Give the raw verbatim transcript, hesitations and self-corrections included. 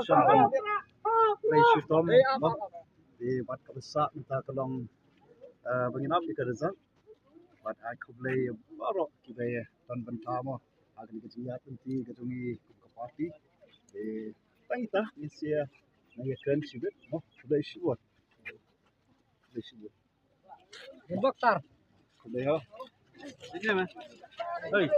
shem ban trei shitom mo. Te bad kaba sah mynta ka long, eh, ba ngin ap ïa ka result. Bad ai khublei baroh kiba don bynta mo ha kane ka jingïaid lynti ka jong ngi kum ka party. Te tang ita ngin sa ïa nang ïakren shibit mo. Khublei shibun. Khublei shibun. Doktor. Khublei ho. Hey.